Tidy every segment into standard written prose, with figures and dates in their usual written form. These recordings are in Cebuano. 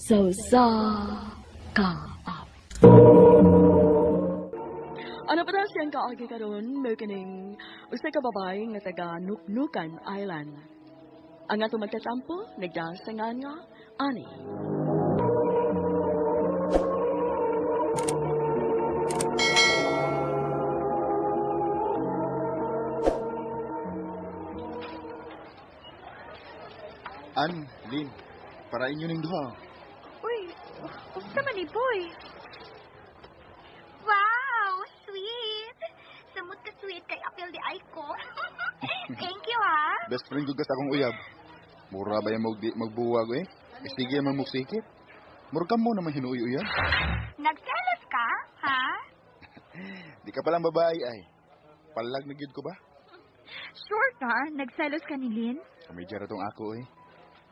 Sa usa ka awit. Ano pa na siyang kaagi karon mao kining usa ka babae nga taga Nuknukan Island. Ang ato magtatampo nagdasangan nga ani. An, Lin, para inyo ning duha. Uy, unsa man ni Boy? Wow, sweet! Samot ka sweet kay apil di ay ko. Thank you, ha? Best friend ko sa akong uyab. Mura ba yung magbuwag eh? Eh, sige man muksikip. Mura ka mo naman hinuoy uyab. Nagselos ka, ha? Di ka palang babae ay. Palag na gyud ko ba? Sure ka, nagselos ka ni Lynn? Komedya ra tong ako eh.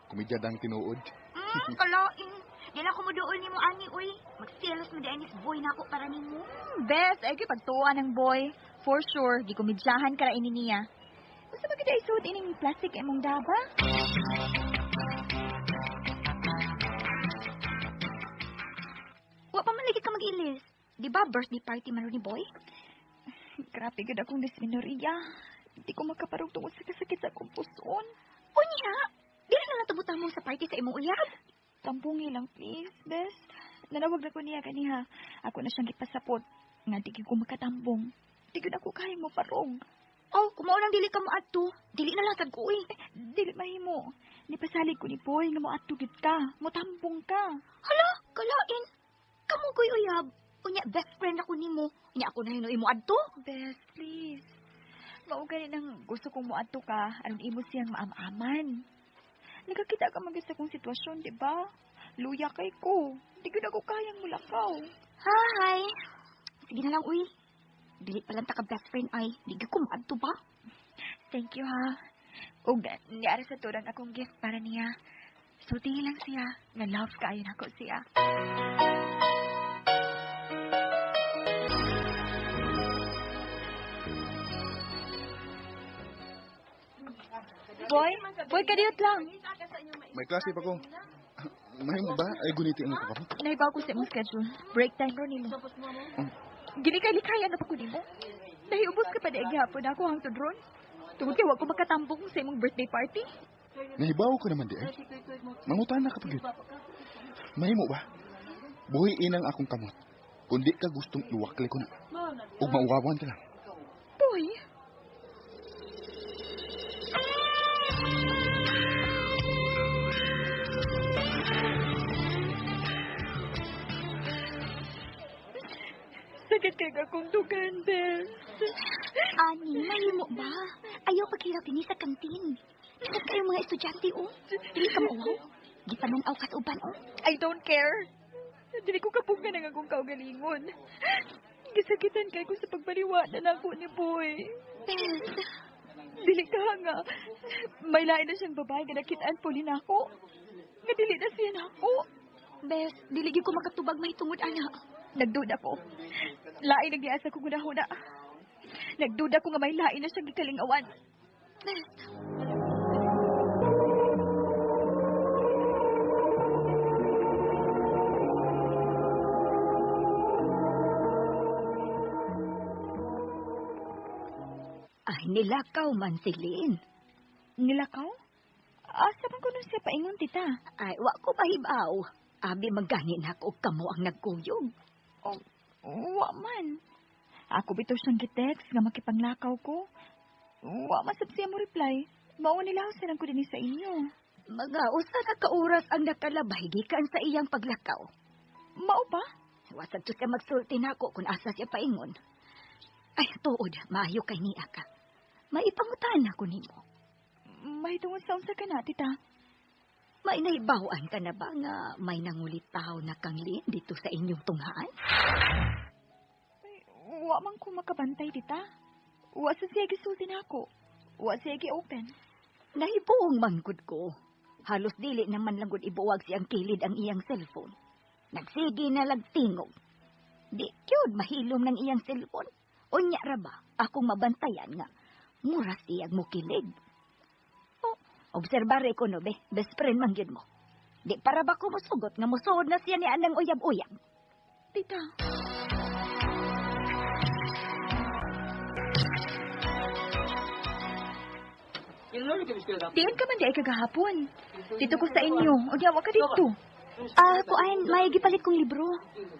Komedya dang tinuod. Kalain. Di na ko muduol nimo ani, uy. Magselos mo di anis boy na ako para nimo. Bes, ay pagtuwa ng boy. For sure, gikomedyahan ka ra ini niya. Unsa ba gid isuot ining plastic imong daba? Wa pa man lagi ka mag-ilis. Di ba birthday party man ni boy? Grabe gid akong dysmenorrhea. Di ko makaparog tungod sa kasakit sa akong puson. Unya, dili na lang tubutan mo sa party sa imong uyab. Tampungi lang, please, bes. Nanawag na ko niya kaniha. Ako na siyang gipasapot. Nga di gyud ko makatambong. Di gyud ako kaya mo parog. Oh, kung mao lang dili ka mo adto, dili na lang sad ko, uy. Dili mahimo. Nipasalig ko ni Boy nga moadto gyud ka. Motambong ka. Hala, kalain. Kamo ko'y uyab. Unya, best friend ako nimo. Unya ako na hinuoy mo adto. Bes, please. Mao gani nang gusto kong moadto ka aron imo siyang maam-aman. Nakakita ka man gyud sa akong sitwasyon, di ba? Luya kay ko. Di gyud ako kayang mulakaw. Hi. Sige na lang, uy. Dili pa lang ta ka best friend ay. Di gyud ko maadto ba? Thank you, ha. Ug niara sa turang akong gift para niya. Sultihi lang siya. Nga love kaayo nako siya. Boy, boy, kadiyot lang. May klase pa ko. Mahimo ba? Ay guniti ang ko karon. Naibaw ko sa imong schedule. Break time ro nimo. Gilikay-likayan na pa ko nimo. Nahiubos ka pa di gihapon ako hangtod ron. Tungod kay wa ko makatambong sa imong birthday party. Nahibaw ko naman di ay. Mangutan na ka pa gyud. Mahimo ba? Buhi inang akong kamot. Kundi ka gustong iwakli ko na. Ug mauwawan ka lang. Boy, sakit kay akong dugan, Bes. Ani, mahimo ba? Ayaw paghirap dinhi sa kantin. Dapat kayo mga estudyante, oh. Dili ka mauwaw. Gipananaw ka sa uban, oh. I don't care. Dili ko kapungan ang akong kaugalingon. Gisakitan kay ko sa pagbaliwa na nako ni Boy. Bes, Dili ka nga. May lain na siyang babae nga nakitaan po ni nako. Nga dili na siya nako. Bes, dili gyud ko makatubag mahitungod ana. Nagduda ko. Lain nagdiya sa kong hunahuna. Nagduda ko nga may lain na siyang gikalingawan. Bes, Ay, nilakaw man si Lynn. Nilakaw? Asa man ko nun siya paingon, tita? Ay, wa ko pahibaw. Abi magani na ako kamo ang nagkuyog. Oh, wa man. Ako bitaw siyang gitext nga makipanglakaw ko. Wa man sab siya mo reply. Mao nila lang ko dinhi sa inyo. Mga usa ka ka oras ang nakalabay gikan sa iyang paglakaw. Mao ba? Wasag to siya magsulti nako kung asa siya paingon. Ay, tuod, maayo kay niya ka. Maipangutan ako nimo. Mahitungod sa unsa ka na, tita? May naibawan ka na ba nga may nangulitaw na kang Lynn dito sa inyong tunghaan? Ay, wa man ko makabantay, tita. Wa sa siya gisulti nako. Wa siya gi-open. Nahibuong manggod ko. Halos dili naman lang gud ibuwag siyang kilid ang iyang cellphone. Nagsige na lagtingog. Di kyud mahilom ng iyang cellphone. Unya ra ba akong mabantayan nga mura siyang mukilig. Oh, obserbare ko no be, best friend man gyud mo. Di para ba ko musugot nga musuod na siya ni anang uyab-uyab? Tita. Diin ka man di ay kagahapon. Dito ko sa inyo. Unya, wa ka dito. Ah, kuan, may gipalit kong libro.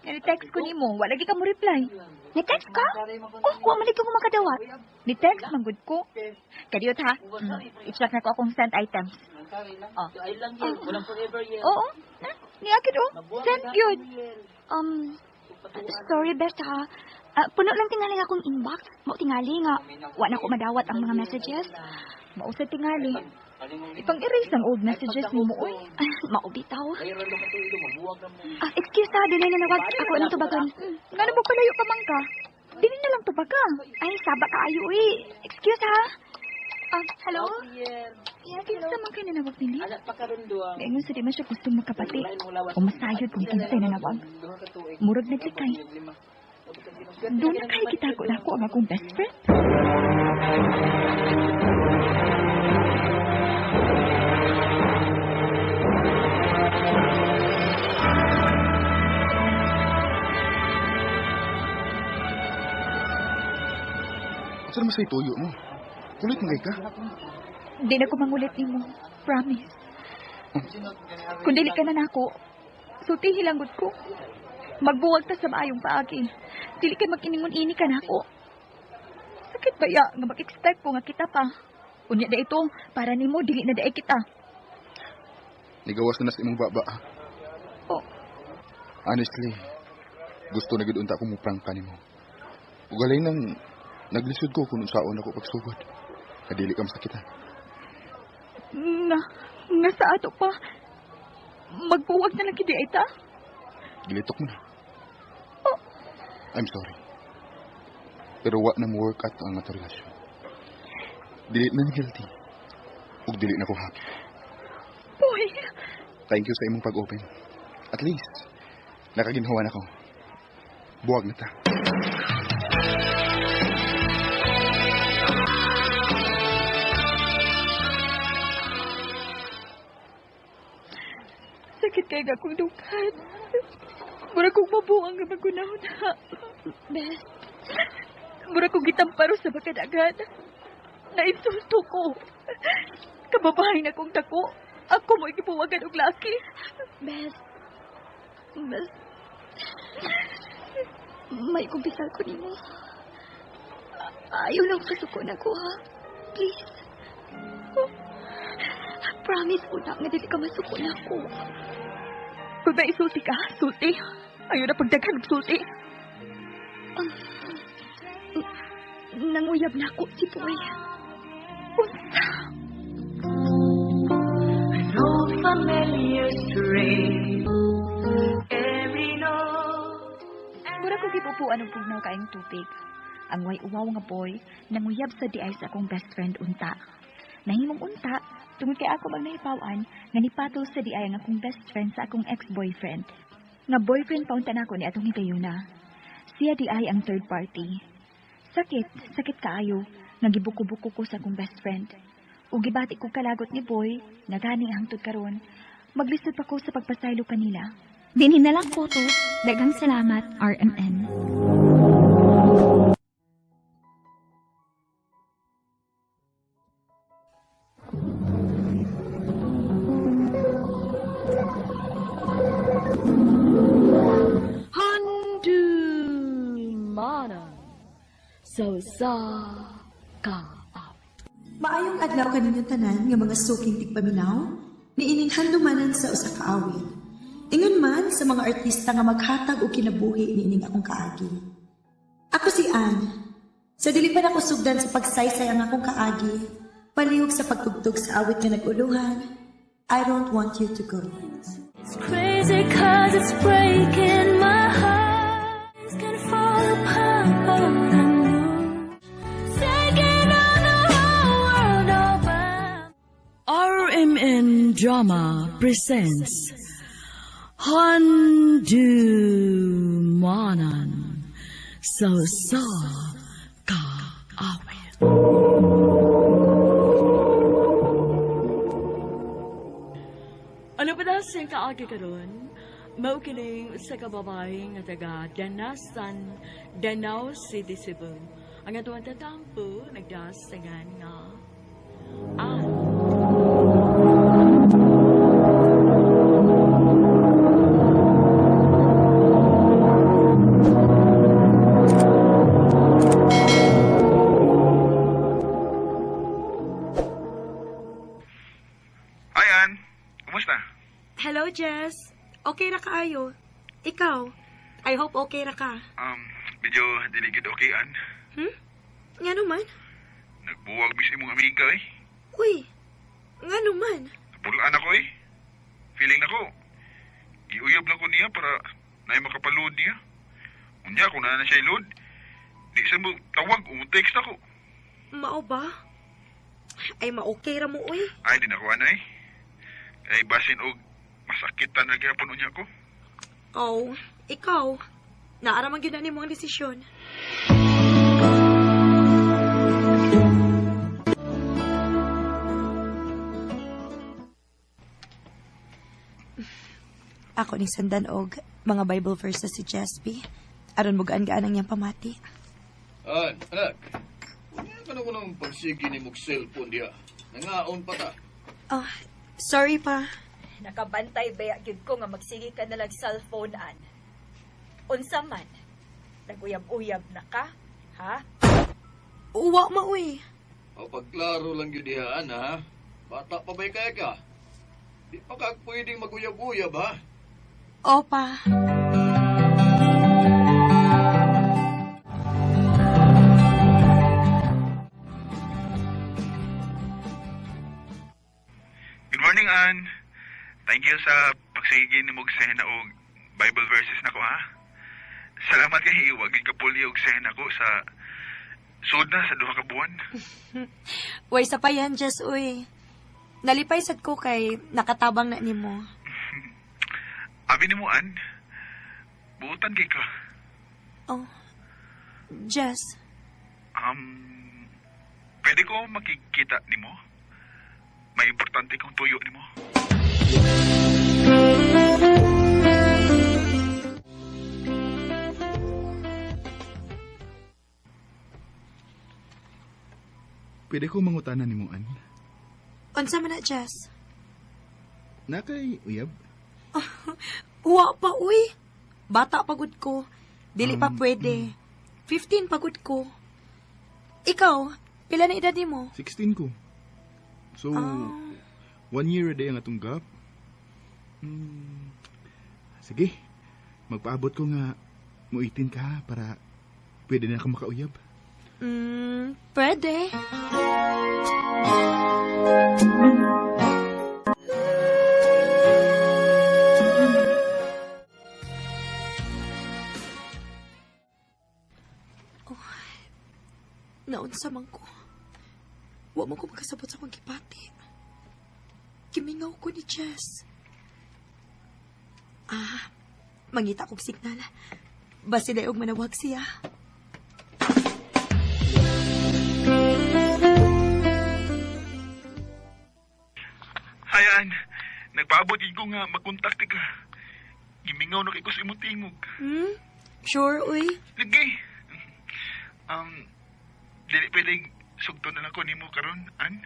Ni-text ko nimo, wala gi ka mo reply. Ni-text ka? Oh, wa man ko makadawat. Ni-text man gud ko. Kadiyot ha. I-check na ko akong sent items. Oh. Oo. Na, niakit oh. Sent gyud. Sorry, best ha. Puno lang tingali akong inbox. Mao tingali nga. Wa na ko madawat ang mga messages. Mao sa tingali. Ipang-erase ang old messages nimo oy. Mao bitaw. Excuse ha, dunay nanawag. Ako anong tubagon. Ngano mo kalayo pa man ka? Dili na lang tubaga. Ay, saba ka ayo eh. Excuse ha. Hello? Yes, hello. Kinsa man kay nanawag nili? Ngayon sa di man siya gustong magkapati. O masayod kung kinsay nanawag. Murag naglikay. Doon na kay gitago na ako ang akong best friend. Unsa naman sa'y tuyo mo? Kulit mo kay ka. Hindi na ko mangulit nimo. Promise. Kung dili ka na nako, sultihi lang gud ko. Magbuwag ta sa maayong paagi. Dili kay mag-iningon-ini ka nako. Sakit ba ya nga mag-expect ko nga kita pa? Unya da ito, para nimo dili na daay kita. Nigawas na na sa imong baba. Ha? Oh. Honestly, gusto na gid unta ko mo prangka nimo. Ugaling nang naglisod ko kung unsaon ako pagsugod. Kadili ka masakitan. Nga sa ato pa. Magbuwag na lang kidi ay ta. Gilitok mo na. Oh. I'm sorry. Pero wa na mo work out ang ato relasyon. Dili na guilty. Ug dili na ko happy. Boy, Thank you sa imong pag-open. At least, nakaginhawa na ko. Buwag na ta. Sakit kay akong dughan. Mura kong mabuang nga magunaw na. Best, Mura kong gitamparo sa bakadagan. Nainsulto ko. Kababahay na kong dako. Ako mo igibuwagan og laki. best. Best. May kumpisal ko nimo. Ayaw lang kasuko na ko, ha? Please. Oh, promise ko na nga dili ka masuko na ako. Kung ba isulti ka, sulti. Ayaw na pagdaghan og sulti. Nanguyab na ako si Boy. Unsa? An old familiar string. Every note. Mura ko gipupuan og pugnaw kaayong tubig. Ang way uwaw nga boy, nanguyab sa diay sa akong best friend unta. Nahimong unta, tungod kay ako bang nahipawan, nga nipatol sa diay ang akong best friend sa akong ex-boyfriend. Nga boyfriend pa unta nako ni atong higayuna. Siya diay ang third party. Sakit, sakit kaayo, nga gibuko-buko ko sa akong best friend. Ug gibati ko kalagot ni boy, nga gani hangtod karon, maglisod pa ko sa pagpasaylo kanila. Dinhi na lang po to. Daghang salamat, RMN. Handumanan sa usa ka Maayong adlaw kaninyong tanan nga mga suking tigpaminaw, niining handumanan sa usa ka awit. Ingon man sa mga artista nga maghatag og kinabuhi niining akong kaagi. Ako si Ann. Sa dili pa nako sugdan sa pagsaysay ang akong kaagi, palihog sa pagtugtog sa awit nga nag-uluhan, I don't want you to go. It's crazy 'cause it's breaking my heart. Things can fall apart. I'm taking on the whole world all by RMN Drama presents Handumanan sa usa ka awit. Ano pa siyang kaagi karon, mao kining usa ka babae nga taga Danasan, Danao City, Cebu. Ang atong tatampo nagdasangan nga Ann. Hi, Ann. Kumusta? Hello, Jess. Okay ra kaayo. Ikaw? I hope okay ra ka. Medyo diligid okay, Ann. Nga naman? Nagbuwag bis imong amiga eh. Uy, nga naman? Napulaan ako eh. Feeling nako, giuyab lang ko niya para naay makapaload niya. Unya, kung naa na siya load, di siya mo tawag o text ako. Mao ba? Ay, ma-okay ra mo, uy. Ay, di na ko anay. Kay basin og masakitan na gyapon unya ko. Oh, ikaw. Naaraman gyud na nimo ang desisyon. Ako ni sandan og mga Bible verses si Jess B. Aron mo gaan-gaan ang iyang pamati. An, anak. Unya ka na ko ng pagsigi ni mong cellphone diha. Nangaon pa ta. Oh, sorry pa. Nakabantay ba gyud ko nga magsige ka na lang cellphone, An? Unsa man? Naguyab-uyab na ka? Ha? Uwa ma, uy. O pagklaro lang yun diha, an, ha? Bata pa ba'y kaya ka? Di pa ka pwedeng maguyab-uyab, ha? Opa. Good morning, Ann. Thank you sa pagsige ni mong sena og Bible verses nako, ha? Salamat kay wag gyud kapuli og sena ko sa sud na sa 2 ka buwan. Way sa pa yan, Jess, uy. Nalipay sad ko kay nakatabang na nimo. Abi nimo, Ann. Buutan kay ka. Oh, Jess. Pwede ko makikita nimo? May importante kong tuyo nimo. Pwede ko mangutana nimo, Ann? Unsa man na, Jess? Nakay uyab? Wa pa, uy. Bata pa gud ko. Dili pa pwede. 15 pa gud ko. Ikaw, pila na edad nimo? 16 ko. So, 1 year a day ang atong gap. Sige, magpaabot ko nga muitin ka para pwede na ka makauyab. Pwede. Oh, naunsa man ko. Wa man ko makasabot sa akong gipati. Gimingaw ko ni Jess. Ah, mangita kog signal. Basi dayog manawag siya. Hi, Ann. Nagpaabot yun ko nga magkontak ka. Gimingaw na kay ko sa imong tingog. Sure, uy. Lagi. Dili pwede sugto na lang ko nimo karon, Ann.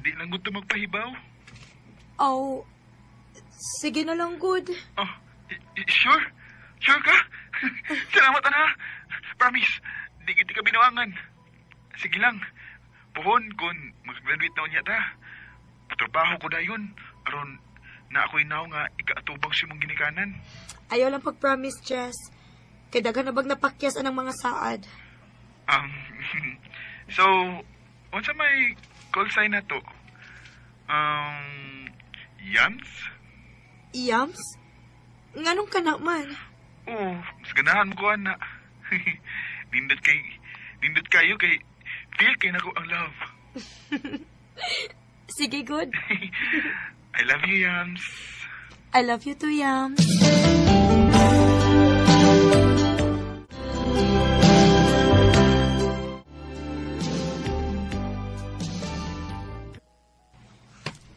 Di lang gud magpahibaw. Oh, sige na lang, good. Oh, sure? Sure ka? Salamat, Ann, ha? Promise, di gid ka binuangan. Sige lang. Puhon kung makagraduate na unya ta. Patrabaho ko dayon aron na ako'y naw nga ikaatubang sa imong ginikanan. Ayaw lang pag-promise, Jess. Kay daghan na bag napakyas anang mga saad. So, unsa may call sign na to? Yams? Yams? Nganong ka na man? Oo, mas ganahan mo ko, ana. Nindot kayo kay feel kay nako ang love. Sige, good. I love you, Yams. I love you too, Yams.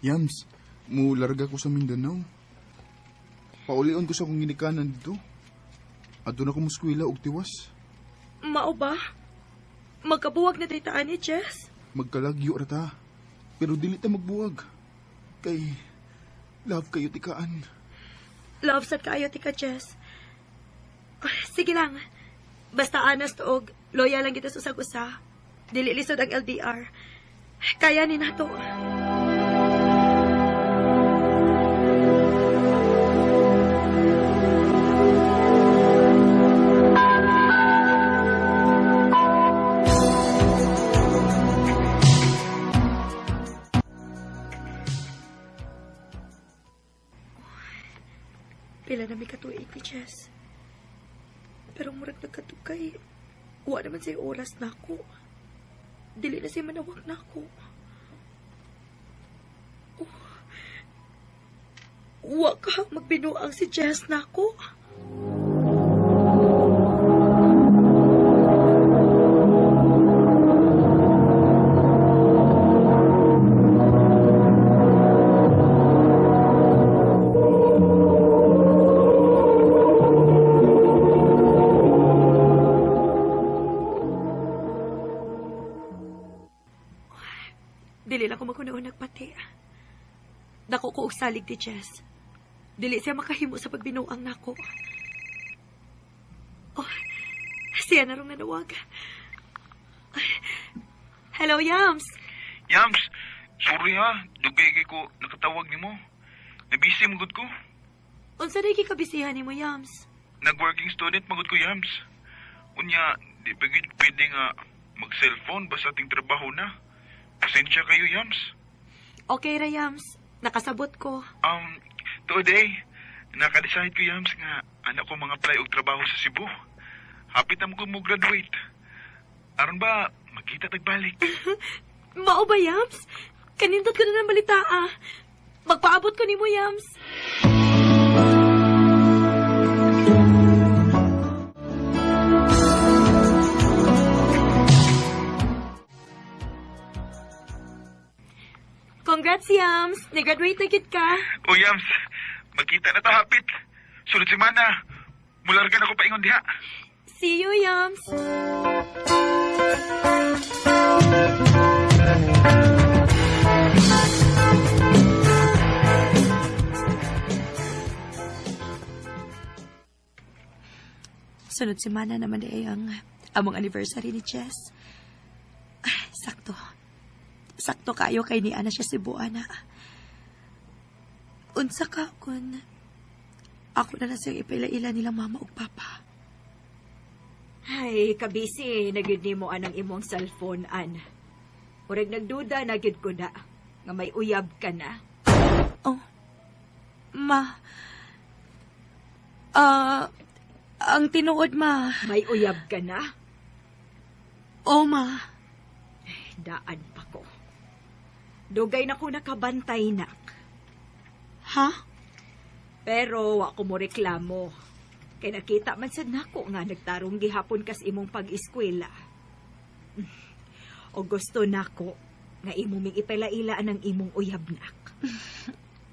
Yams, mularga ko sa Mindanao. Paulion ko sa akong ginikanan dito. Adto na ko moskwela og tiwas. Mao ba? Magkabuwag na tritaan ni Jess? Magkalagyo ra ta. Pero dili ta magbuwag. Kay love kayo tikaan. Love sad kaayo tika, Jess. Ah, sige lang. Basta honest og loyal lang kita sa usag-usa. Dili lisod ang LDR. Kaya ni nato. Pila na may katuig ni Jess. Pero murag nagkatukay. Wa naman sa'yo oras na ako. Dili na siya manawag na ako. Oh. Wa ka magbinuang si Jess na ako. Dili lang ko magkunoon nagpati. Dako ko og salig ni Jess. Dili siya makahimo sa pagbinuang nako. Oh, siya na rong nanawag. Hello, Yams. Yams, sorry ha. Dugay kay ko nakatawag nimo. Nabisi magud ko. Unsa day gikabisihan nimo, Yams? Nag-working student magud ko, Yams. Unya, di pa gid pwede nga mag-cellphone basta ating trabaho na. Pasensya kayo, Yams. Okay ra, Yams. Nakasabot ko. Today, naka-decide ko, Yams, nga anak ko mga apply og trabaho sa Cebu. Hapit na mo ko mo graduate. Aron ba, magkita tagbalik. Mao ba, Yams? Kanindot ko na ng balita, ah. Magpaabot ko nimo, Yams. Congrats, Yams! Nag-graduate na gid ka. O Yams, magkita na ta hapit. Sunod semana, mulargan ako paingon diha. See you, Yams! Sunod semana naman ay ang among anniversary ni Jess. Ay, sakto. Sakto kayo kay ni Ana siya si Buana. Unsa ka kun ako na lang siyang ipaila-ila nila mama ug papa. Ay, kabisi, nagyud nimo anang imong cellphone, an. Murag nagduda na gyud ko na nga may uyab ka na. Oh. Ma. Ang tinuod, ma. May uyab ka na? Oh, ma. Daan pa ko. Dugay na ko nakabantay, nak. Ha? Pero wa ko mo reklamo. Kay nakita man sad nako nga nagtarong gihapon kas imong pag-eskwela. O gusto nako nga imo ming ipaila-ila ang imong uyab, nak.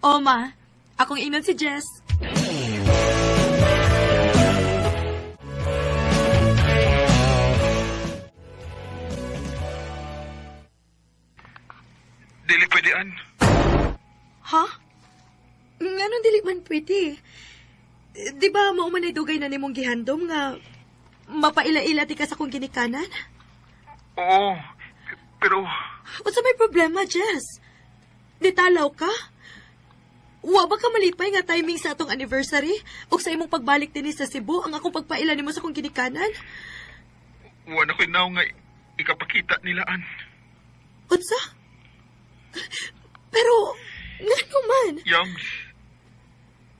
Oh, ma. Akong ingnon si Jess. Dili pwede, an. Ha? Nganong dili man pwede? Di ba mao man ay dugay na nimong gihandom nga mapaila-ila ti ka sa akong ginikanan? Oo, pero Unsa may problema, Jess? Di talaw ka? Wa ba ka malipay nga timing sa atong anniversary? O sa imong pagbalik dinhi sa Cebu ang akong pagpaila nimo sa akong ginikanan? Wa na ko'y naong nga ikapakita nila, an. Unsa? Pero, ngano man? Yams,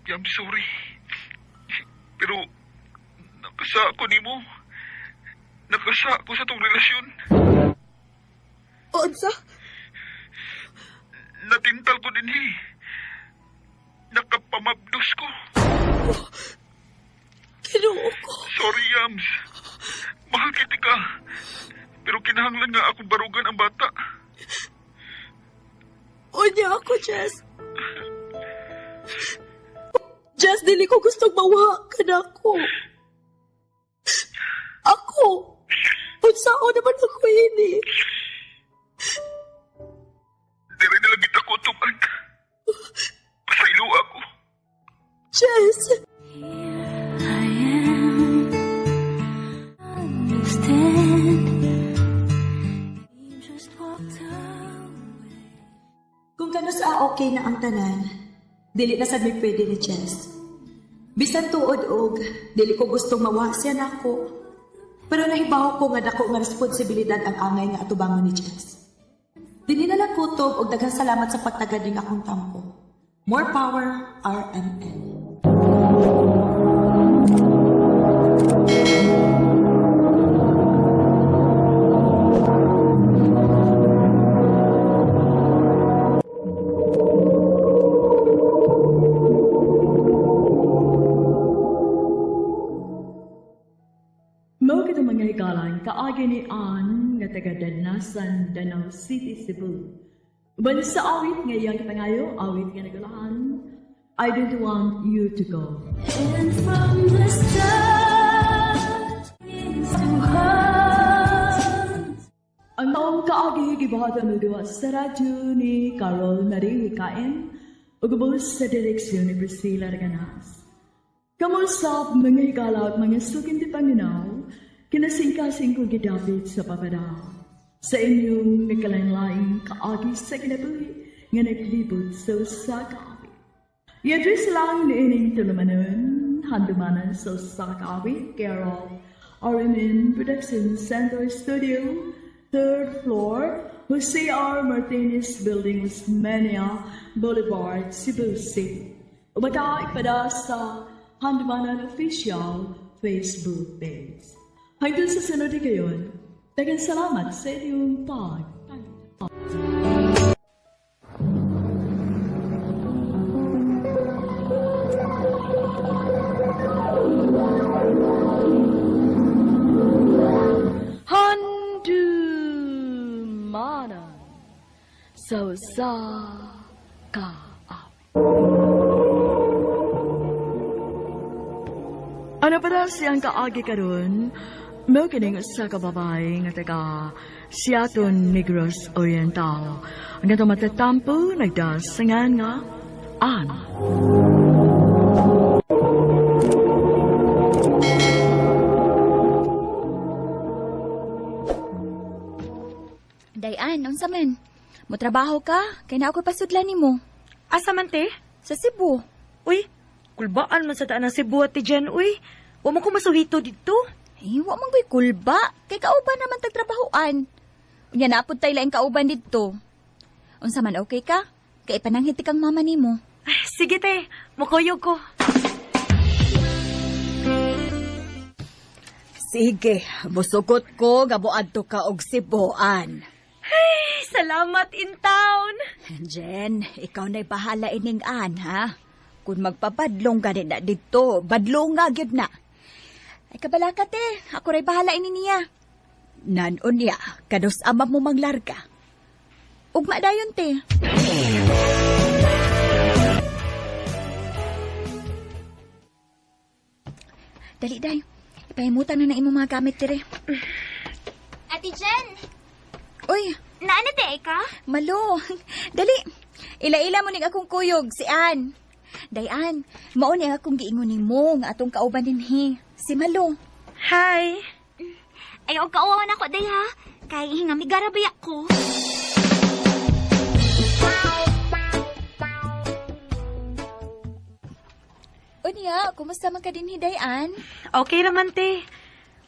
Yams, sorry. Pero, nakasa ako nimo. Nakasa ako sa tong relasyon. Unsa? Natintal ko din, eh. Nakapamabdos ko. Oh, Ginoo ko. Sorry, Yams. Mahal kita ka. Pero kinahanglan nga akong barugan ang bata. Unya ako, Jess. Jess, dili ko gustong mawa ka na ako. Ako! Unsao naman ako ini? Diri na lang kita ko, tuban. Pasaylo ako. Jess! I am. Understand. You just walked away. Kung kano sa okay na ang tanan, dili na sad may pwede ni Jess. Bisan tuod og, dili ko gustong mawa siya nako. Pero nahibaw ko nga dako nga responsibilidad ang angay nga atubangon ni Jess. Dili na lang kutob og daghang salamat sa pagtagad ning akong tampo. More power, RMN. Mao kita mga higalan, kaagi ni Ann nga taga Danasan, Danao City, Cebu. Uban sa awit nga iyang kipangayo, awit nga nagulahan, I don't want you to go. And from the start, it's too hard. Ang maong kaagi gibuhatan og duwa sa radyo ni Carol Marie Hikain ug ubos sa direksyon ni Priscilla Reganas. Kamusap mga higala at mga sukin di Panginoon, kinasingkasing ko gidapit sa papadao. Sa inyong nagkalain-laing kaagi sa kinabuhi nga naglibot sa usa ka awit. I-address lang ni ining tulumanon, handumanan sa usa ka awit, care of RMN Production Center Studio, third floor, Jose R. Martinez Building, Osmeña Boulevard, Cebu City. Umata ipada sa Handumanan Official Facebook page. Hanggang sa sunod na gayon, daghang salamat sa inyong pag. Handumanan sa usa ka awit. Ano pa daw siyang kaagi karon? Mao kining usa ka babae nga taga Siaton, Negros Oriental. Ang atong matatampo nagdasangan nga Ann. Dayan, unsa man? Motrabaho ka? Kay na ako'y pasudlan nimo. Asa man te? Sa Cebu. Uy, kulbaan man sa taan ng Cebu ate Jen, uy. Wa mo ko masuhito dito. Eh, wa man ko'y kulba. Kay kauban naman tagtrabahoan. Unya napud tay laing kauban didto. Unsa man okay ka? Kay ipananghit kang mama nimo. Ay, sige te, mukuyog ko. Sige, musugot ko nga moadto ka og Cebuan. Ay, salamat in town. Jen, ikaw na'y bahala ining An, ha? Kung magpabadlong gani na dito, badlong nga gyud na. Ay kabalaka te, ako ray bahala ini niya. Nanon niya, kanus ama mo manglarga. Ugma dayon te. Dali day. Ipahimutan na na imong mga gamit dire. Ate Jen, Uy, naana te ka? Malo. Dali. Ila-ila mo ning akong kuyog, si Ann. Dayan, mao ni ang akong giingon nimo nga atong kauban dinhi, si Malo. Hi. Ay, og kauwawan ako day ha. Kay hingami garabay ako. Unya, kumusta man ka dinhi, Dayan? Okay raman te.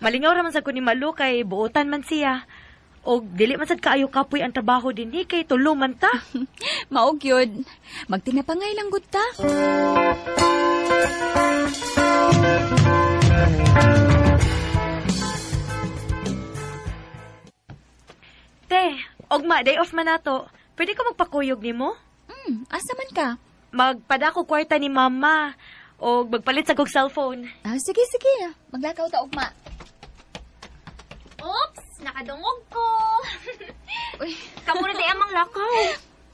Malingaw raman sa ko ni Malu kay buotan man siya. Og dili man sad kaayo kapoy ang trabaho dinhi kay tulo man ta. Mao gyud. Magtinapangay lang gud ta. Te, ogma day off man nato. Pwede ko magpakuyog nimo? Asa man ka? Magpada ko kwarta ni mama og magpalit sa kog cellphone. Ah, sige, sige. Maglakaw ta ugma. Oops, nakadungog ko. Uy, Kamo na day amang lakaw.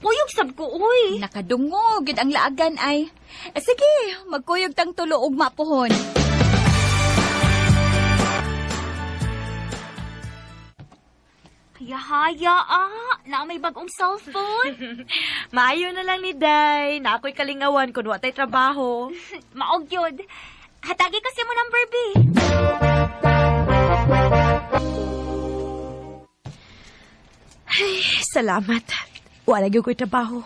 Kuyog sa sab ko, uy. Nakadungog gid ang laagan ay. Sige, magkuyog tang tulo ugma pohon. Haya-haya ah, na may bagong cellphone. Maayo na lang ni Day. Na ako'y kalingawan kun wa tay trabaho. Maog yun. Hatagi kasi mo number B. Ay, salamat. Wala gyud ko'y trabaho.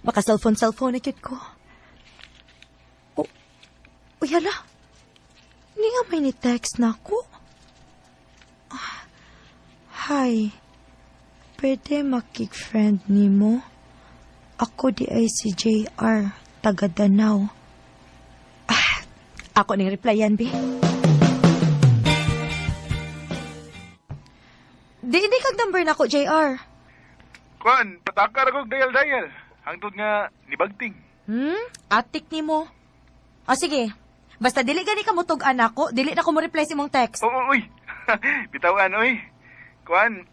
Maka cellphone cellphone na gyud ko. Oh, uy, hala. Hindi nga may ni-text na ako. Ah, hi. Pwede makik-friend ni mo? Ako di ay si JR, taga Danau. Ah, ako ning replyan, bi. Di hindi kag number na ako, JR. Kuan, patakar ako dayal-dayal. Hangtod nga nibagting. Atik ni mo. O sige, basta dili gani ka mutug anak ko, dili na ko mo reply sa imong text. Oo, uy. Bitawan, uy. Kuan,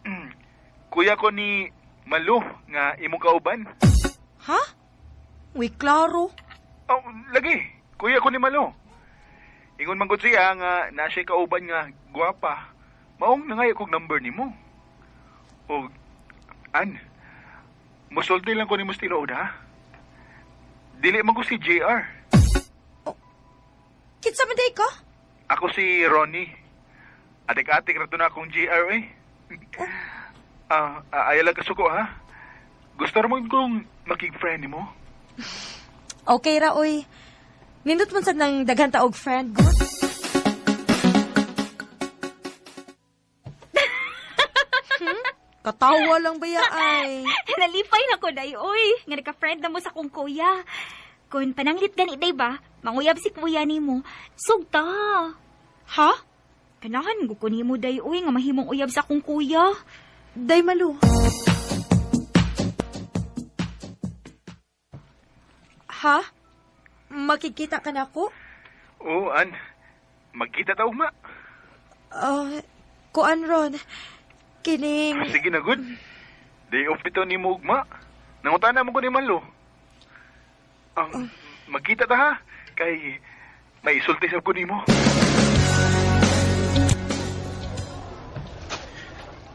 kuya ko ni Malu nga imong kauban. Ha? Uy, klaro. Oh, lagi. Kuya ko ni Malu. Ingon man gud siya nga na siya kauban nga gwapa. Maong nangayo kog number nimo. Og an, musulti lang ko nimo sa tinuod ha. Dili man ko si JR. Kinsa man day ka? Ako si Ronnie. Atik-atik ra to na akong JR eh. Ayaw lang kasuko ha. Gusto ra man kong makig-friend nimo. Okay ra, oy. Nindot man sad ng daghan ta og friend good. Katawa lang ba ya ay? Nalipay na ko, day, oy. Nga nagka-friend na mo sa kong kuya. Kung pananglit gani, day ba? Manguyab si kuya nimo. Sugta. Ha? Kanahan ko nimo, day, oy, nga mahimong uyab sa akong kuya. Day Malu. Ha? Makikita ka na ako? Oo, an. Magkita ta ugma. Kuan ron. Kining... Sige na, good. Day off bitaw ni mo ugma. Nangutana mo ko ni Malu. Magkita ta ha. Kay may isulti sa ko nimo.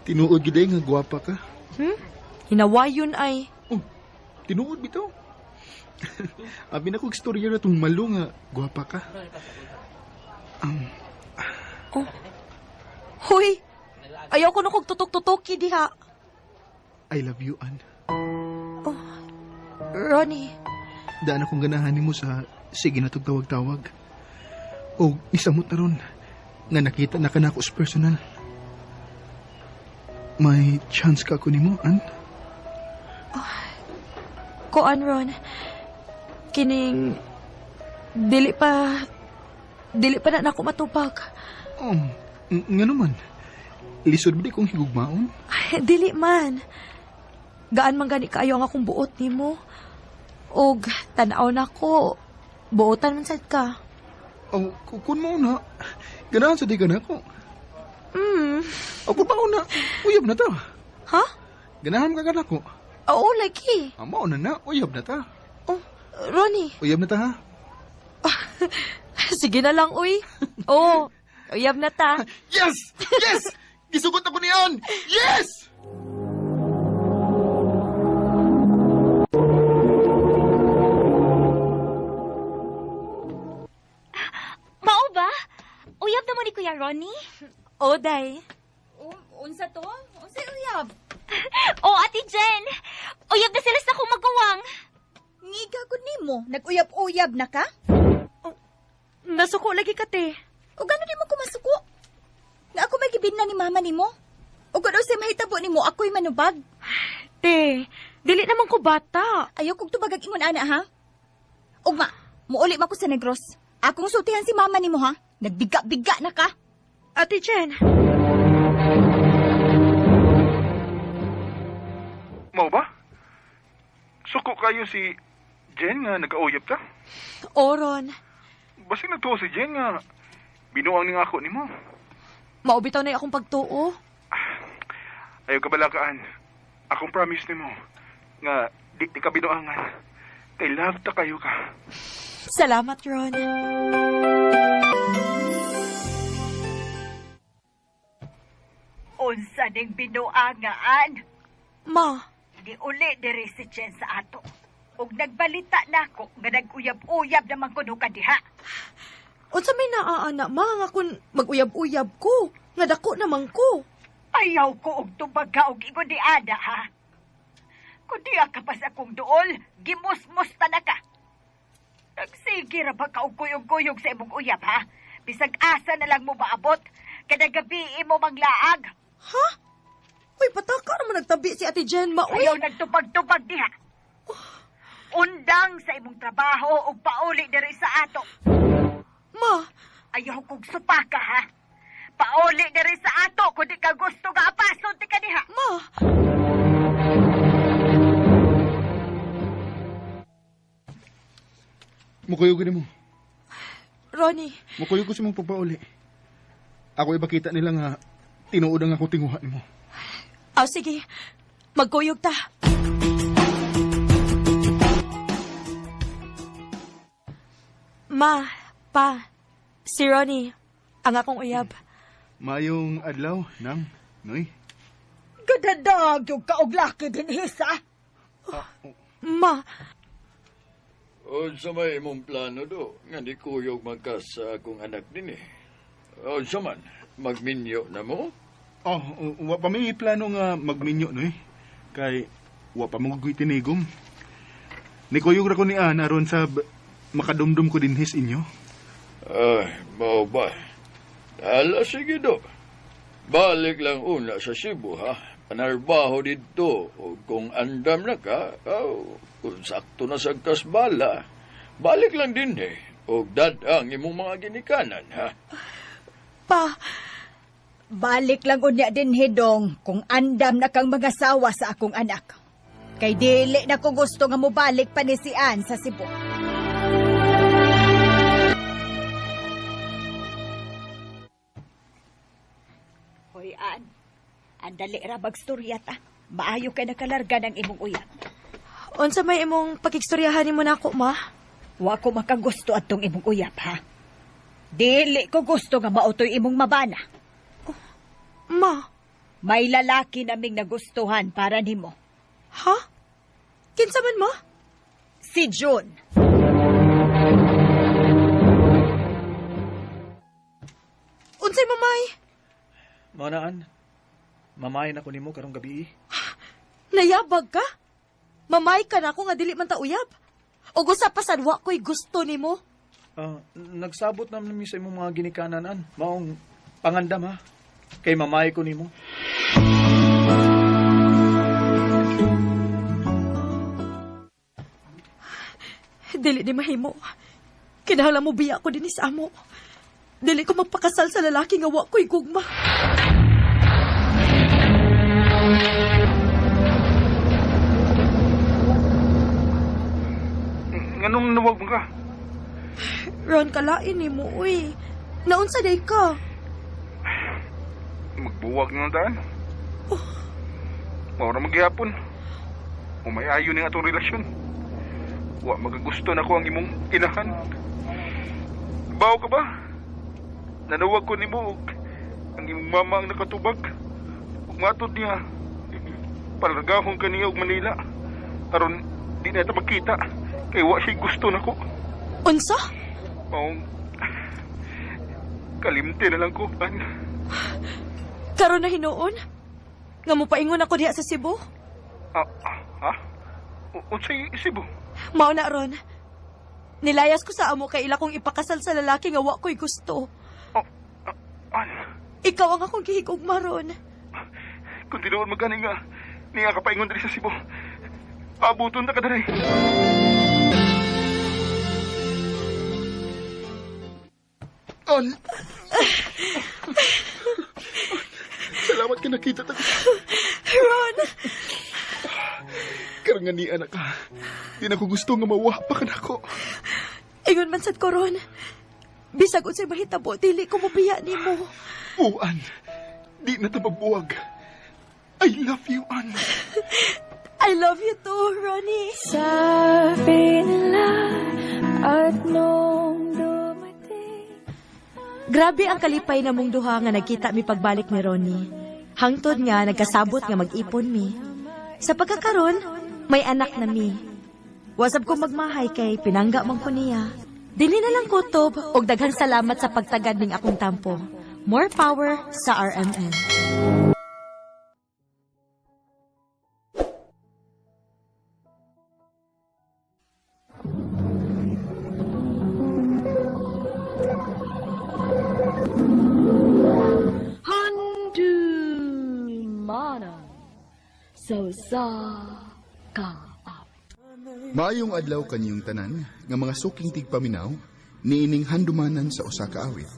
Tinuod gid nga gwapa ka. Hinawayon ay. Oh, tinuod bitaw. Abi na kog istorya ra tong Malu nga gwapa ka. Oh. Hoy. Ayaw ko na kog tutok-tutok diha. I love you, Ann. Oh, Ronnie. Daan akong ganahan nimo sa sige na tawag-tawag. O isamot na ron nga nakita na ka na ako sa personal. May chance ka ako nimo, Ann? Oh, kuan, Ron. Kining dili pa na nako matubag. Oh, nga naman. Lisod ba di kong higugmaon? Ay, dili man. Gaan man gani kaayo ang akong buot nimo. Og tan-aw na ko, buotan man sad ka. Oh, kun mao na, ganahan sa di ka na ako. O kun mao na, uyab na ta. Ha? Ganahan ka ka nako. Oo, lagi. Ah, mao na na, uyab na ta. Oh, Ronnie. Uyab na ta, ha? Sige na lang, uy. Oh, uyab na ta. Yes! Yes! Gisugot ako niyan! Yes! Mao ba? Uyab na mo ni Kuya Ronnie? O, day. Unsa to? Unsa uyab? O, Ate Jen! Uyab na sila sa akong magawang. Ngiga gud nimo, nag-uyab-uyab na ka? Oh, nasuko lagi ka, te. O gano di mo ko masuko? Nga ako may gibin na ni mama nimo. O gano sa mahitabo nimo, ako'y manubag. Te, dili naman ko bata. Ayaw kog tubagag ingon ana, ha? Ugma, muuli ma ko sa Negros. Akong sultihan si mama nimo, ha? Nagbiga-biga na ka. Ate Jen. Mao ba? Suko kayo si Jen nga nag-auyab ta? Oron. Basta nagtuo si Jen nga binuang ni ako nimo. Maubitaw na akong pagtuo. Ayaw kabalakaan. Akong promise nimo nga Di ti ka binuangan. Kay love ta kayo ka. Salamat, Ron. Unsa ning binuangaan? Ma, Di uli diri si Chen sa ato. Ug nagbalita nako nga nag-uyab-uyab naman kuno ka diha. Unsa may naa ma nga kun mag-uyab-uyab ko, nga dako naman ko. Ayaw ko og tubaga og ingon ni Ada ha. Kun diya ka pa sa akong duol, gimusmus ta na ka. Nagsige ra ba ka og kuyog-kuyog sa imong uyab ha? Bisag asa na lang mo maabot, kada gabi imo manglaag. Ha? Uy, pataka naman nagtabi si Ate Jen, ma. Uy. Ayaw nagtupag-tupag diha. Undang sa imong trabaho ug pauli diri sa ato. Ma, Ayaw kog supaka ha. Pauli diri sa ato kung di ka gusto nga apason ti ka diha. Ma. Mukuyog ko nimo. Ronnie, Mukuyog ko sa mong pagpauli. Ako ipakita nila nga tinuod ang ako tinguha nimo. Aw sige. Magkuyog ta. Ma, pa, si Ronnie, ang akong uyab. Mayong adlaw, nang, noy. Gadadag yung kauglaki din hisa. Ma, Unsa may imong plano do, nga di kuyog magkas sa akong anak din eh. Unsa man, magminyo na mo? Oh, wa pa may plano nga magminyo, noy. Kay wa pa mo tinigom. Nikuyog ra ko ni Ana aron sa makadumdum ko dinhi sa inyo. Ay, mao ba? Ala, sige do. Balik lang una sa Cebu, ha? Panarbaho dito. O kung andam na ka, oh, kung sakto na sa kasbala, balik lang din eh. O dadang imong mga ginikanan, ha? Pa, Balik lang unya din hidong kung andam na kang mga sawa sa akong anak. Kay dili na ko gusto nga mobalik pa ni si Ann sa Cebu. Hoy Ann, andali ra magstorya ta. Maayo kay nakalarga ng imong uyab. Unsa may imong pakigstoryahan nimo nako, ma? Wa ko makagusto atong imong uyab, ha? Dili ko gusto nga mautoy imong mabana. Ma, May lalaki naming nagustuhan para nimo. Ha? Kinsa man, ma? Si June. Unsay mamay? Manaan, mamay na ko nimo karong gabi. Nayabag ka? Mamay ka na ako nga dili man ta uyab. O usa pa sad wa ko'y gusto nimo. Nagsabot naman mi sa imong mga ginikanan, Maong pangandam ha. Kay mamay ko nimo. Dili ni mahimo. Kinahanglan mo biya ko dinhi sa amo. Dili ko magpakasal sa lalaki nga wa ko'y gugma. Nganong nawag mo ka? Ron, kalain nimo, uy. Naunsa day ka? Magbuwag na daan. Mao ra magyapon. Umayayo ning atong relasyon. Wa magagusto na ko ang imong inahan. Bawo ka ba? Nanawag ko nimo og ang imong mama ang nakatubag. Ug matod niya, palargahon ka niya og Manila. Aron di na ta magkita kay wa siya gusto nako. Unsa? Maong kalimte na lang ko, an. Karon na hinuon? Nga mo paingon ako diha sa Cebu? Ha? Unsay Cebu? Mao na ron. Nilayas ko sa amo kay ila kong ipakasal sa lalaki nga wa ko'y gusto. An? Ikaw ang akong gihigugma ron. Kung tinuod magani nga niya ka paingon diri sa Cebu. Abuton na ka diri. An! Salamat ka nakita ta. Ron! Karangani, anak ka. Di na ko gusto nga mawapa ka nako. Ingon man sad ko, Ron. Bisag unsay mahitabo, dili ko mobiya nimo. Oo, An. Di na ta magbuwag. I love you, An. I love you too, Ronnie. Sabi nila at nung dumating. Grabe ang kalipay namong duha nga nagkita mi pagbalik ni Ronnie. Hangtod nga nagkasabot nga mag-ipon mi. Sa pagkakaron, may anak na mi. Wasab ko magmahay kay pinangga man ko niya. Dili na lang kutob og daghang salamat sa pagtagad ning akong tampo. More power sa RMN. Handumanan sa usa ka Maayong adlaw kaniyong tanan nga mga suking tigpaminaw niining handumanan sa usa ka awit.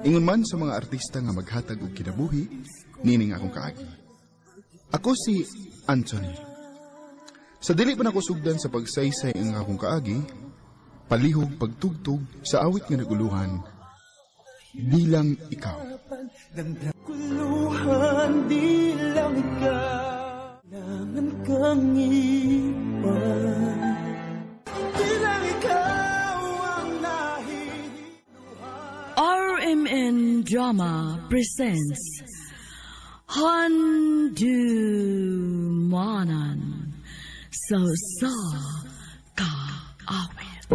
Ingon man sa mga artista nga maghatag og kinabuhi niining akong kaagi. Ako si Anthony. Sa dili pa nako sugdan sa pagsaysay ang akong kaagi, palihog pagtugtog sa awit nga naguluhan, Di Lang Ikaw. Kuluhan, di lang ikaw. Kailangan kang iwan. Di lang ikaw ang nahihiluhan. RMN Drama presents Handumanan sa usa ka awit.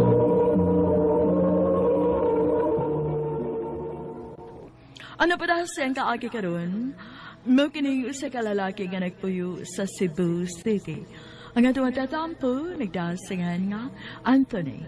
Ano pa dahil siyang kaagi karon? Mao kining usa ka lalaki nga nagpuyo sa Cebu City. Ang atong tatampo nagdasingan nga Anthony.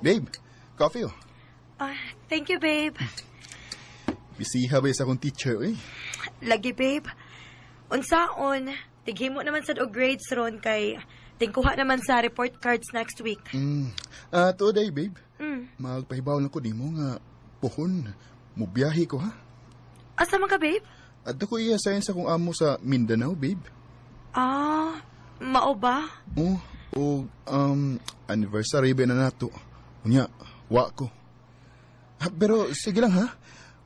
Babe, coffee oh. Ah, thank you, babe. Bisiha ba sa akong teacher eh? Lagi, babe. Unsaon, tighimo naman sad og grades ron kay tingkuha naman sa report cards next week. Today, babe. Magpahibaw lang ko nimo nga puhon mubiyahe ko ha. Asa man ka, babe? Adto ko i-assign sa akong amo sa Mindanao, babe. Ah, mao ba? Oh, og anniversary ba na nato. Unya, wa ko. Ha, pero sige lang ha.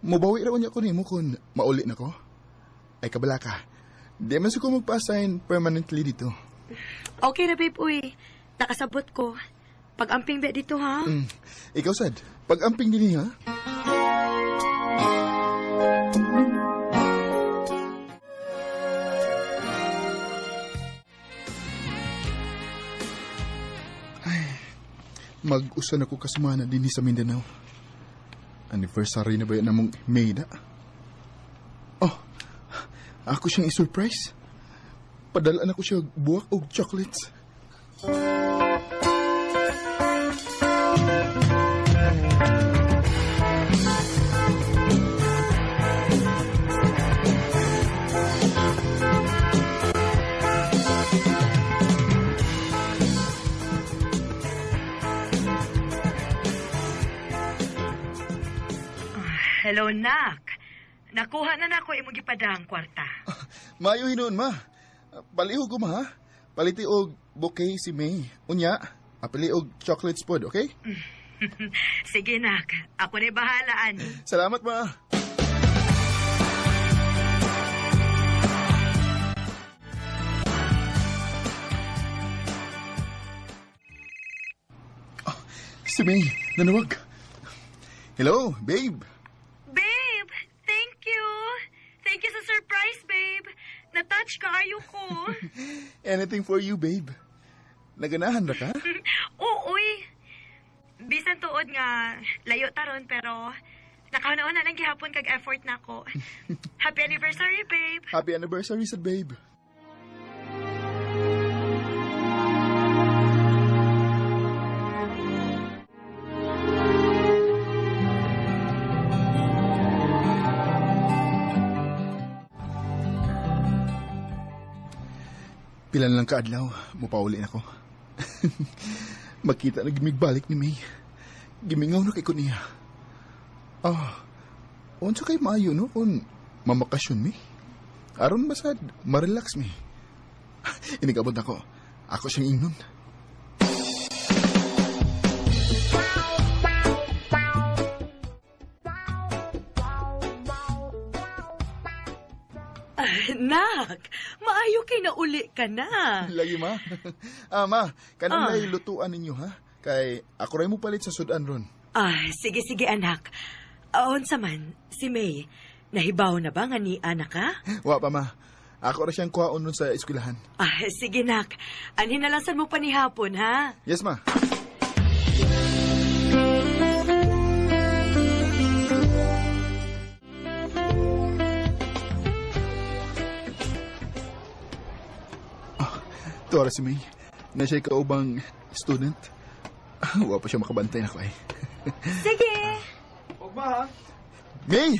Mubawi ra unya ko nimo kun mauli na ko. Ay kabala ka. Di man ko magpa-assign permanently dito. Okay na, babe, uy. Nakasabot ko. Pag-amping ba dito, ha? Ikaw, sad. Pag-amping din ha? Ay, mag-usan ako kasumana din sa Mindanao. Anniversary na ba yan namong May na? Oh, ako siyang i-surprise. Padalaan ako siya buwak og chocolates. Hello, nak. Nakuha na nako imong gipadang kwarta. Maayo hinuon, ma. Palihog ko, ma, ha? Paliti og bouquet si May. Unya, apili og chocolates pod, okay? Sige, nak. Ako na'y bahala, ani. Salamat, ma. Oh, si May, nanawag. Hello, babe. Babe, thank you. Thank you sa surprise, babe. Na-touch ka ayo ko. Anything for you, babe. Naganahan ra ka? Oo, uy. Bisan tuod nga, layo taron pero nakauna-una lang gihapon kag effort nako. Happy anniversary, babe. Happy anniversary sad, babe. Pila na lang kaadlaw, mupauli na ko. Makita na gimigbalik ni May. Gimingaw na kay ko niya. Oh, Unsa kay maayo no kung mamakasyon mi? Aron basad ma-relax mi. Inigabot ako. Ako siyang ingnon. Nak, maayo kay nauli ka na. Lagi ma. Ma, kanang lay lutuan ninyo ha? Kay ako ray mo palit sa sudan ron. Sige sige anak. Unsa man, si May, nahibaw na ba nga ni anak ka? Wa pa ma. Ako ra siyang kuhaon nun sa eskwelahan. Sige nak. Anhin na lang san mo pa ni hapon ha? Yes ma. Tuwara si May. Na siya kaubang student. Wa pa siya makabantay na ko ay. Sige! Huwag ma ha? May!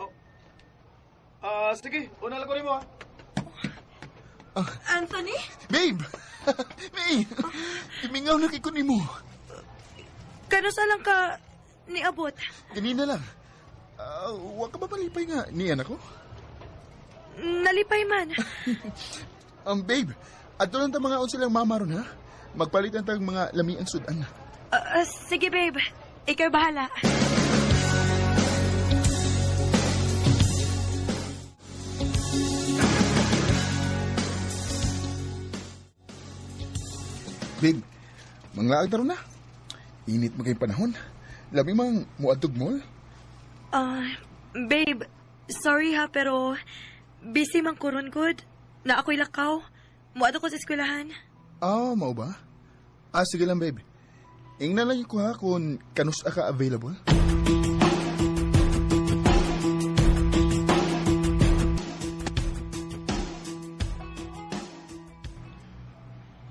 Oh. Sige, una lang ko rin mo ha. Anthony? Babe! May! Imingaw na kay kunin mo. Kano sa lang ka niabot? Kanina lang. Wa ka ba malipay nga niyan ako? Nalipay man. Babe, adto lang ta mga unsa lang mama ron ha. Magpalit ang tag mga lamiang sudan. Sige babe, ikaw bahala. Babe, manglaag na ron na. Init mo kayong panahon. Labi mang muadtog mall. Babe, sorry ha pero busy man ko ron good. Na ako'y lakaw. Muadto ko sa eskwelahan. Mao ba? Sige lang, babe. Ingnan lang ko ha kung kanus ka available.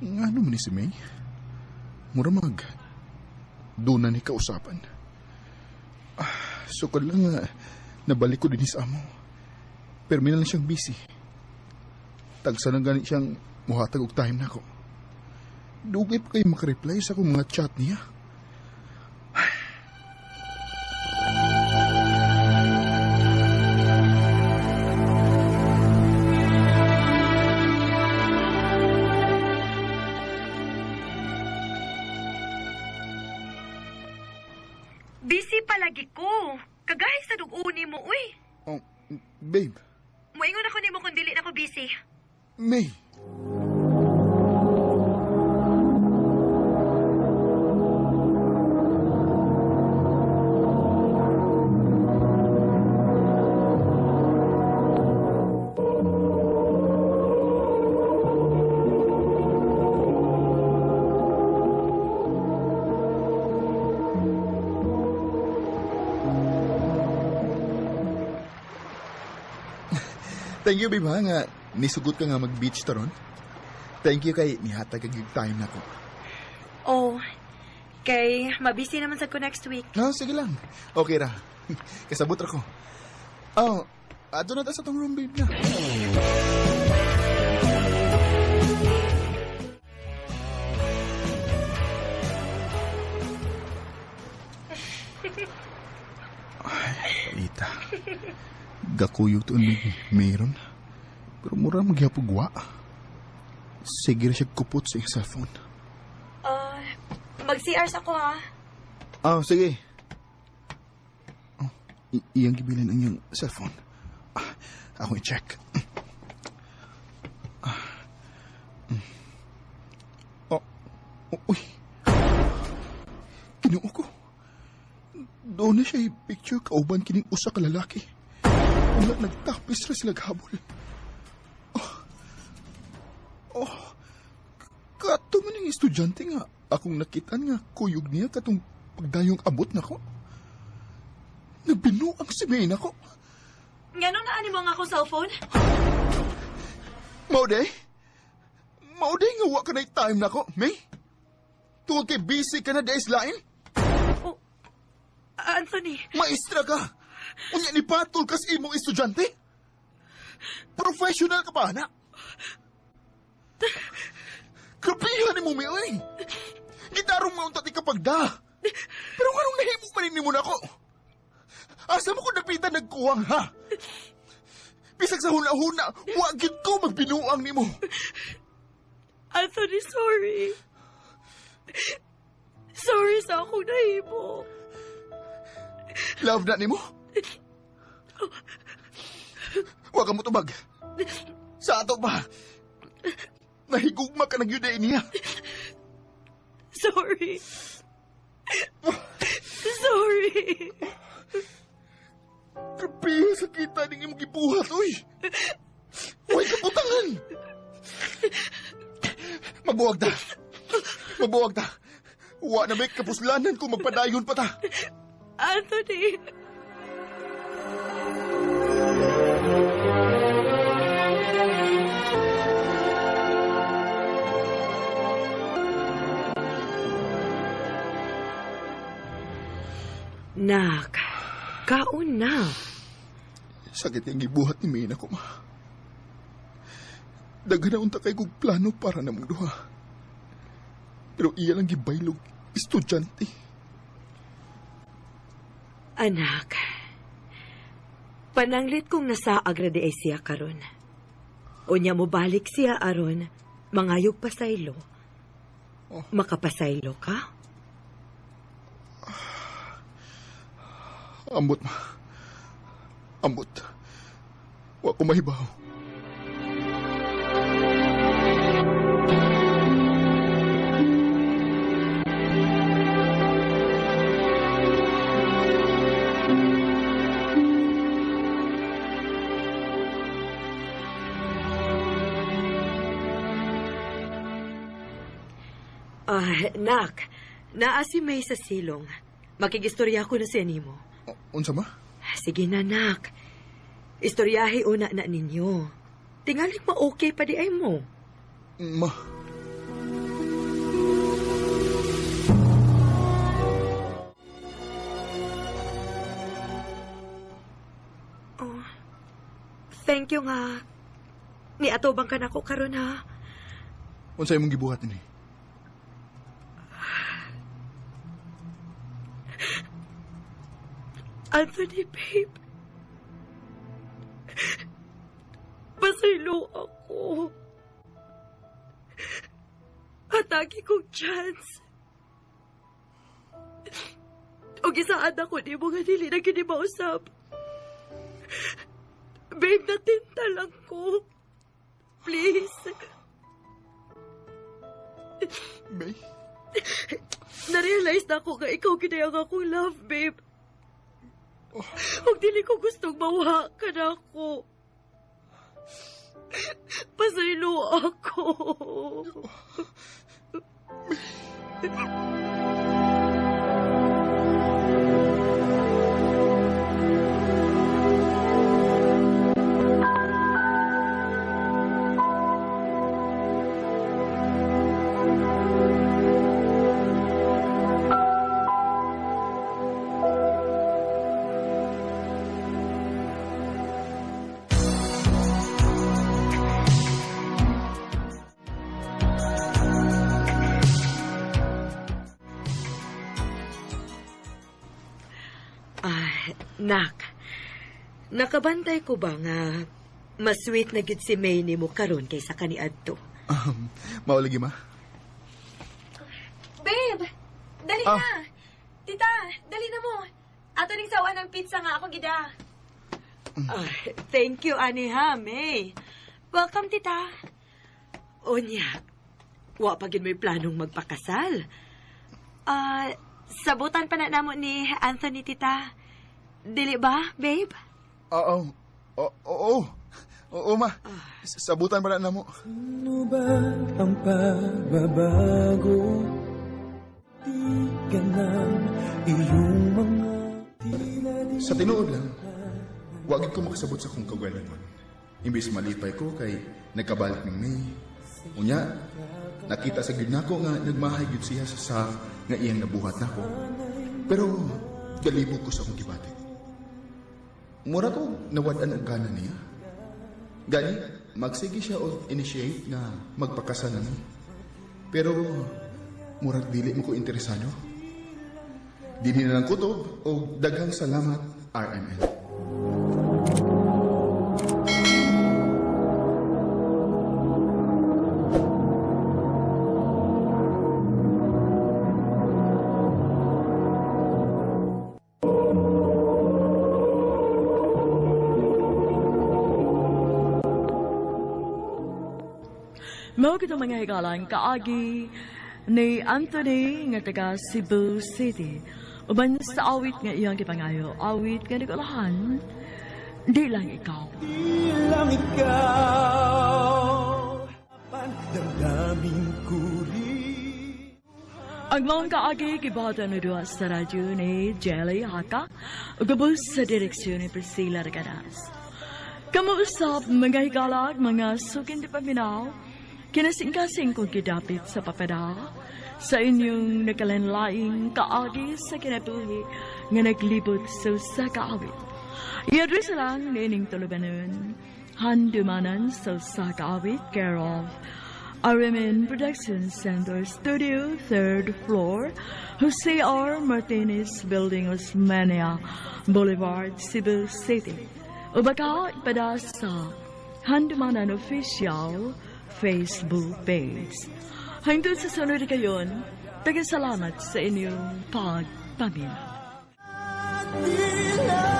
Nga naman ni si May? Mura mag doon na ni kausapan. Sukad lang nga nabalik ko din sa amo. Pero may na lang siyang busy. Tagsa lang gani siyang muhatag og time na ako. Dugay pa kayo makareply sa akong mga chat niya. Busy palagi ko. Kagahi sa dug-uni mo, uy. Oh, babe. Moingon ako nimo kung dili na ko busy. May. Thank you, babe, ha, nga nisugot ka nga mag-beach taron. Thank you kay nihatag kag time na ko. Oh, kay mabisi naman sa ko next week. No, sige lang. Okay ra. Kasabot ra ko. Oh, adto na ta sa tong room, babe, na. Ay, paita. Gakuyog tuon may meron. Pero mura magyapugwa. Sige ra siya kupot sa iyang cellphone. Mag-CRs ako ha. Sige. Oh, iyang gibilin ang iyang cellphone. Ako i-check. Oh, uy. Kinuo ko. Doon na siya i-picture kauban kining usa ka lalaki. Wala, nagtapis ra sila ghabol. Oh, kato man yung estudyante nga. Akong nakitaan nga, kuyog niya katong pagdayong abot na ko. Nagbinuang si May na ko. Ngano na ani mo ang akong cellphone? Mauday? Mauday nga wa ka na time na ko, May? Tungod kay busy ka na days lain? Oh, Anthony. Maestra ka! Unya ni patol kas imong estudyante? Professional ka ba, anak? Grabihan ni mo, May, oy! Gitarong maunta ti kapagda! Pero anong nahimo pa rin mo na ako? Asa mo ko napita nagkuwang, ha? Bisag sa huna-huna, wa gyud ko magbinuang nimo. Anthony, sorry. Sorry sa akong nahimo. Love na nimo? Wa ka mo tubag. Sa ato pa. Nahigugma ka ng yuday niya. Sorry. Sorry. Grabe sa kita ning imong gibuhat, uy. Uy, kabutangan. Mabuwag ta. Mabuwag ta. Wa na may kapuslanan kung magpadayon pa ta. Anthony. Nak, kaon na. Sakit yung gibuhat ni Mina ko, ma. Daghan na unta kay kog plano para namong duha. Pero iya lang gibaylog estudyante. Anak, pananglit kong nasa agrade ay siya karon. Unya mo balik siya aron, mangayog pasaylo. Makapasaylo ka? Ambot, ma. Ambot. Wa ko mahibaw. Nak, naa si May sa silong. Makigistorya ko na siya nimo. Unsa ma? Sige na, nak. Istoryahe una na ninyo. Tingali ma okay pa di ay mo. Ma. Oh, thank you nga. Niatobang ka nako karon ha. Unsa imong gibuhat ini? Anthony, babe. Pasaylo ako. Hatagi kong chance. O gisaad ako ni mo nga dili na gini mausap. Babe, natinta lang ko. Please. May? Na-realize na ako nga ikaw ginayang akong love, babe. Huwag dili ko gustong mawa ka na ako. Pasaylo ako. Nak, nakabantay ko ba nga mas sweet na gid si May nimo karon kaysa kaniadto? Mao lagi, ma. Babe, dali na. Tita, dali na mo. Ato ning sawa ng pizza nga ako gida. Thank you, ani ha, May. Welcome, tita. Unya, wa pa gid may planong magpakasal. Sabutan pa na namo ni Anthony, tita. Dili ba, babe? Oo. Oo. Oo, ma. Sabutan pa na namo. Ano ba ang pagbabago? Di ka ng iyong mga tila di Sa tinuod lang, wag ko makasabot sa akong kagalingon. Imbis malipay ko kay nagkabalik ng May. Unya, nakita sa gyud nako nga nagmahay gyud siya sa saf nga iyang nabuhat nako. Pero galibog ko sa akong gibati. Mura ko nawad-an og gana niya. Gani, magsige siya og initiate nga magpakasal na mi. Pero murag dili mo ko interesado. Dinhi na lang kutob og daghang salamat RMN. Mao kitong mga higalan kaagi ni Anthony nga taga Cebu City. Uban sa awit nga iyang gipangayo, awit nga nagulahan, di lang ikaw. Di lang ikaw, damdamin ko rin. Ang maong kaagi gibata ni duha sa radyo ni Jelly Haka ug gabos sa direksyon ni Priscilla Regadas. Kamuusap mga higalag, mga sukin di paminaw, kinasingkasing kong gidapit sa papada sa inyong nakalanlaing kaagi sa kinabuhi nga naglibot sa usa ka awit. I-address lang niining tulubanon, Handumanan sa usa ka awit, care of RMN Production Center Studio, 3rd floor, Jose R. Martinez Building, Osmeña Boulevard, Cebu City. O baka ipada sa Handumanan Official Facebook page. Hangtod sa sunod kayon, tagasalamat sa inyong pagpaminaw. Di lang